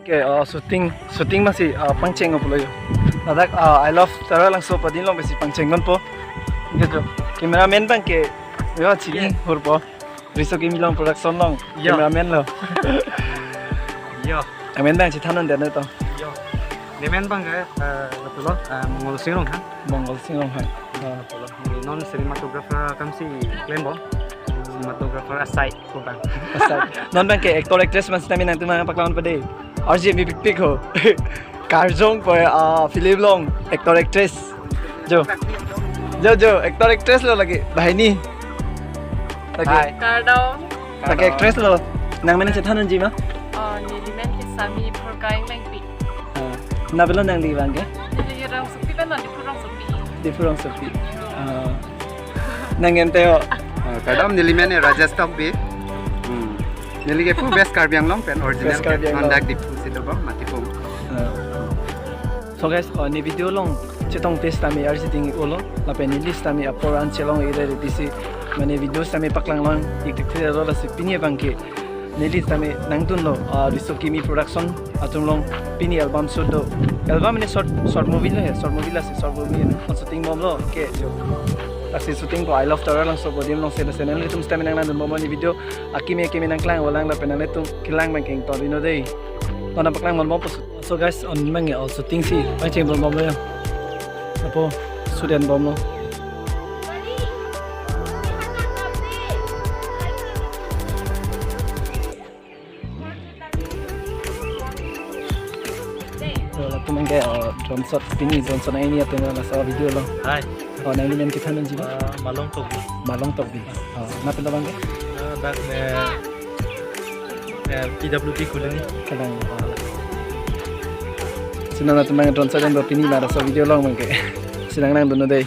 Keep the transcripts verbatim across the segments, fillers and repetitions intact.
Ke, uh, shooting, shooting masi, uh, pangcheng pulo jo. Ladak, uh, I Love Taralangso adim along pensi pangcheng ponpo. Gitu. Cameraman abang ke, yo, chini, yeah, hurpo. Riso Kimi Long Production along, yo, cameraman lo. Yo. Amen abang chethan un dei to. Yo. Ne men abang ke, eh, betul lo, eh, Mongol Sing Ronghang. Mongol Sing Ronghang. Ah. Betul lo. Non cinematographer akam si klempo. Cinematographer asai ko abang. Asai. Non abang ke actor actress man sitame nangtum nangpaklang un dei. Arje mepikpik ho. Karjong po, ah, film along actor actress. Jo. Jo, jo, actor actress lo lake, banghini. Lake. Hai. Kardom. Lake actress lo. Nang men chethan unji ma? Oh, neli men ke Sami Purkaing Lengpi. Ah, na pilo nangli abang ke? Neli rongsopi pen, neli purongsopi. Diphu rongsopi. Ah. Nang ente ho. Ah, kardom, neli men Rajesh Tokbi. Hmm. Neli ke pu West Karbi Anglong pen original. West Karbi Anglong. Non dak Diphu si dobom, Matipung. Ah. So guys, oh, ne video along chetong test tame arsi ting ulo, lapen neli sitame apor an chelong ire re disi, mane video sitame paklang long ik tik thre ro lasi pini abang ke neli sitame nangdunlo, ah, Riso Kimi Production atum along pini album shoot do. Album ne short, short movie lo he, short movie lasi short movie ne shooting bomlo ke jo. Lasi shooting po I Love Taralangso adim along sela sela nanglitum sitame nang nangdunbom ne video akimi akimi nangklang walang lapen nanglitum kelang abang ke ingtonri non dei. Non nangpaklang bompo. So guys, on abang ke, oh, shooting si pangcheng bomlo ya. Apo shoot en bomlo. So, latum abang ke, oh, drone shot, pini drone shot ini atum laso video lo. Hai. Oh, nangli men chethan unji ma? Ah, Malong Tokbi. Malong Tokbi. Oh, na pilo abang ke? Ah, dak ne, eh, P W D Colony. Kadang. Oh. Sina latum abang drone shot en do pini laso video along abang ke. Sina nangdun non dei.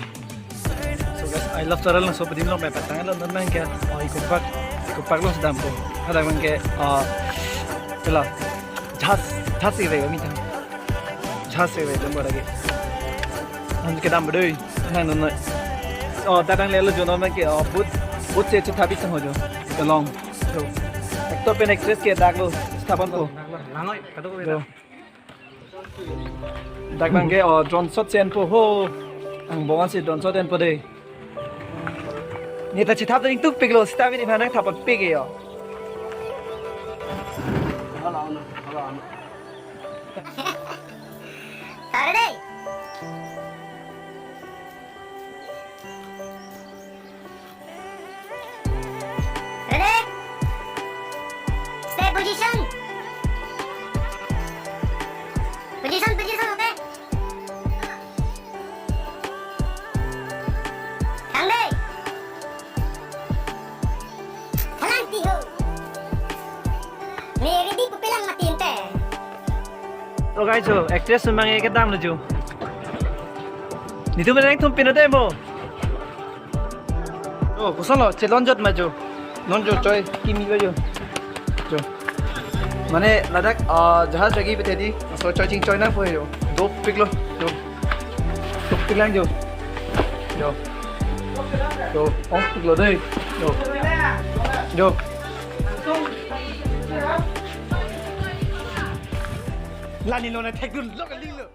So guys, I Love Taralangso adim along pen patang lo non abang ke. Oh, ikopak, ikopak lo dampo. Ada abang ke, ah, ela. Jahaz, jahaz si re kami tang. Jahaz si re dampo lake. Hon kedam bedoi. Nangdun non. Oh, dak nanglelo jo non abang ke. Oh, boat, boat si chethabi sang ho jo. Along. Jo. Actor pen actress ke dak lo. Sthapan po. Langoi, kado ko jo. Dak abang ke, oh, drone shot si enpo ho. Angbong an si drone shot enpo dei. Ne ta chethap ta ingtupiklo, sitame nephan nangthap pik ke jo. Tare dei. Ready? Stay position. Position, position, okay? Thang dei. Thalang ti ho. Ne ready pu pelang mati ente. Oh guys, jo, actress abang ke kedam lo jo. Netum nangthumpin non dei mo. Oh, koson lo, chelonjot ma jo. Non jo choi, kimi lo jo. Jo. Mane ladak, ah, jahaz jagi bete di, so choi chingchoi nangpo jo. Dopiklo, jo. Dopik lang jo. Jo. Jo, ongpiklo dei. Jo. Jo. La ne lo na thekdunlo kali lo.